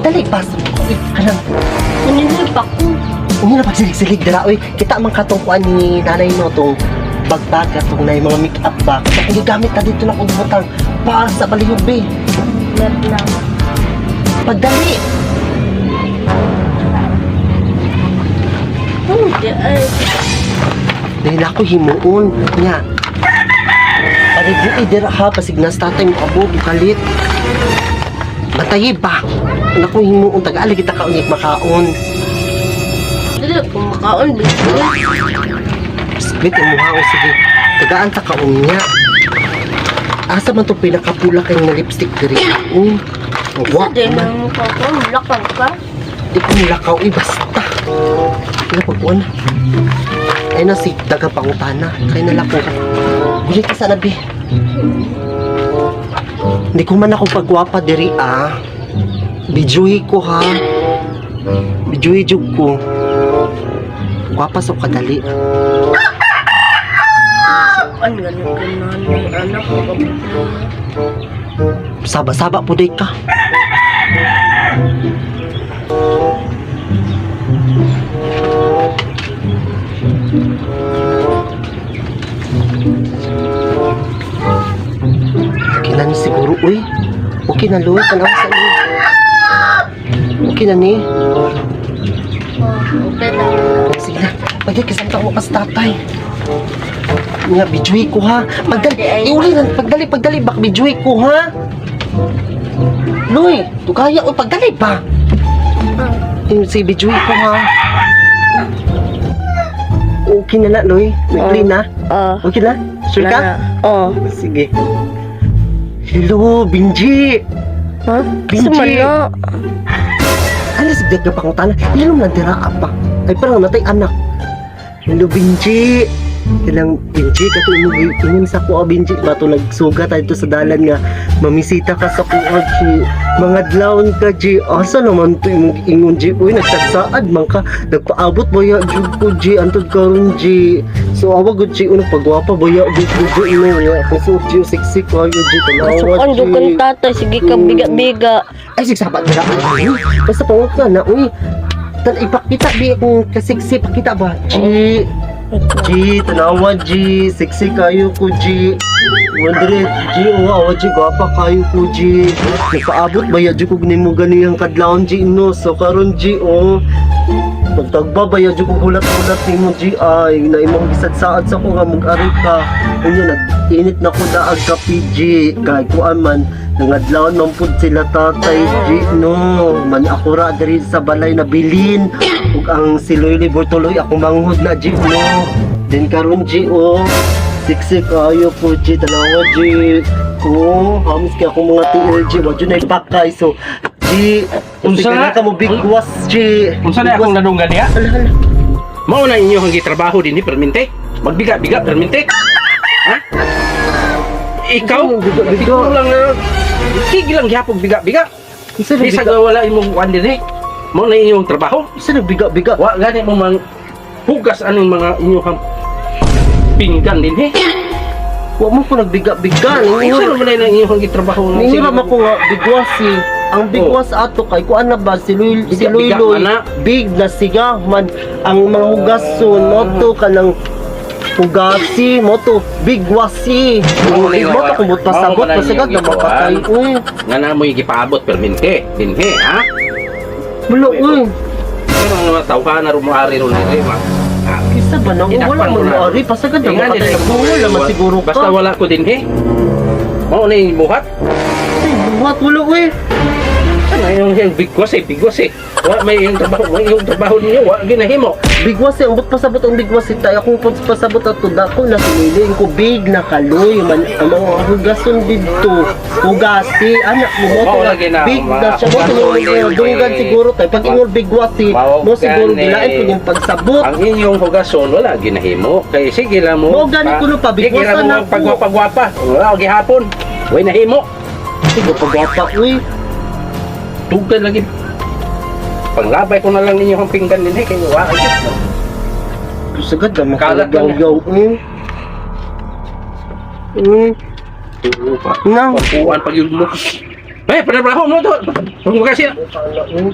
Pagdali pas. Uy, halang. Naninoy pa ko. Unya na pagsilig-silig dira oy. Kita man katong kuan ni nanay no tong bagbag atong na mga make up ba. Kung gigamit ta dito na kong butang pa sa balihog be. Wait lang. Pagdali. Di ay. Dahil ako himuon nya. Paributi dira ha pasig nas tatay mo abog kalit. Batayi ba? Naku himuon tagali kita kaon makaon. Dili ko makaon biskuit. Split ang mukha ko, sige. Tagaan ta kaon niya. Asa man to pinakapula kay nga lipstick diri? Wa Di man. na mo ko ko mulakaw ka. Di ko mulakaw eh, basta. Wala pagkuhan na. Ay na si daga pangutana. Kay nalako. Guli ka sana, bi. Hindi ko man ako pagwapa diri ah. Bijuhi ko ha. Bijuhi jug ko. Gwapa sa kadali. An gani ko nanay anak ko ka. Saba-saba po day ka. Okay na ni siguro, uy. Okay na, Loy. Tanaw sa iyo. Okay na ni. Oh, okay na. Sige na. Pagdi, kasama ko kas tatay. Nga, bijuhi ko ha. Pagdali, iuli na. Pagdali, pagdali. Bak, bijuhi ko ha. Loy, tugaya. Uy, pagdali ba? Yung si bijuhi ko ha. Okay na na, Loy. May clean na. Ah. Okay na? Sure ka? Oh. Sige. Hello, Benji! Ha? Benji! Sumano. Ano si Gaga pangutana? Ilom lang dira apa. Ay parang natay anak. Hello Benji. Ilang Benji kato imo ingon sa kuha Benji bato nagsugat tayo sa dalan nga mamisita ka sa kuha G. Mga dlawon ka G. Asa naman to imong ingon G. Uy nagsaad man ka. Nagpaabot boya jud ko G antod karon G. So awa gud G unang pagwapa boya gud ko G imo nga ako so G sexy kayo G tanawa Sukan G. jud kang tatay sige ka biga-biga. Ay, sige, sabat na uy. Basta pangok na na, uy. Tan ipakita bi akong kasiksi, pakita ba? G. G, tanawa G. Sexy kayo ko G. Wondre, G, oh, awa G, gwapa kayo ko G. Nagpaabot ba ya G kog nimo ganiyang kadlawon G no. So karon G, oh. Pagtagba ba ya G kog hulat-hulat nimo G ay na imong gisad-saad sa ko nga mag-ari ka. Unya nag-init na ko daag ka PG kay kuan man nangadlawon man pud sila tatay G no. Man ako ra diri sa balay na bilin ug ang si Loyly Bortoloy ako manghod na G no. Then karon G oh. Siksik kayo po G tanawa G. Oh, hamis kay akong mga TLG wa jud nay pakay so G. Unsa Unsa na? ka mo bigwas G. Unsa na akong nadunggan niya? Hala, hala. Mao na inyo ang gitrabaho dinhi permente. Magbiga-biga permente. Ha? Ikaw, Biga-biga. ikaw lang na sige lang gihapon biga-biga. Unsa na Bisag biga? wala imong kuan dinhi. Mao na inyong trabaho. Unsa na biga-biga? Wa gani mo mang hugas aning mga inyong pinggan dinhi. Wa mo ko nagbiga-biga. Unsa Ningon naman na inyong gitrabaho? ningon ra man ko nga bigwas si ang bigwas ato kay kuan na ba si Luy si Biga-biga Luyloy man na. big na siga man ang mga hugason mo to kanang hugasi mo to bigwasi. Mao na Mo to kumot pasabot mao na pasagad na inyong mapatay. Uy, Nga na mo'y gipaabot permente dinhi, ha? wala uy. Pero ang mga tawhana rumuari ron diri ma. Ah, Kisa ba na wala Inakpan mo ko na. ari pasagad na Ingan mapatay. nila. Wala man siguro ka. Basta wala ko dinhi. Mao na yung buhat. Ay, buhat wala uy. Ano yung yung bigwas eh, bigwas eh. Wa may yung trabaho, may yung trabaho ninyo, wa ginahimo. Bigwas eh, ang but pasabot ang bigwas eh. Tayo kung pasabot ato dako na sinili ko big na kaloy man ang mga hugason didto. Hugasi anak mo mo Mao to lagi na, big na mga siya mo hugason to dunggan eh. siguro tayo pag ingon bigwas eh Mao mo siguro gani. gilain ko yung pagsabot. Ang inyong hugason wala ginahimo. Kay sige lang mo. Mao gani kuno pa, Sige bigwasan lang mo na ako. pagwapa-gwapa. Wala gihapon. Way nahimo. Sige pagwapa uy. Tugad lagi. Panglabay ko na lang ninyo ang pinggan dinhi kay wa gyud. Sagad na Kalat lang makagaw uy. Pa. Na. Pagkuan pag yun mo. Eh, patrabaho mo to. Kung kasi Butang na, uy.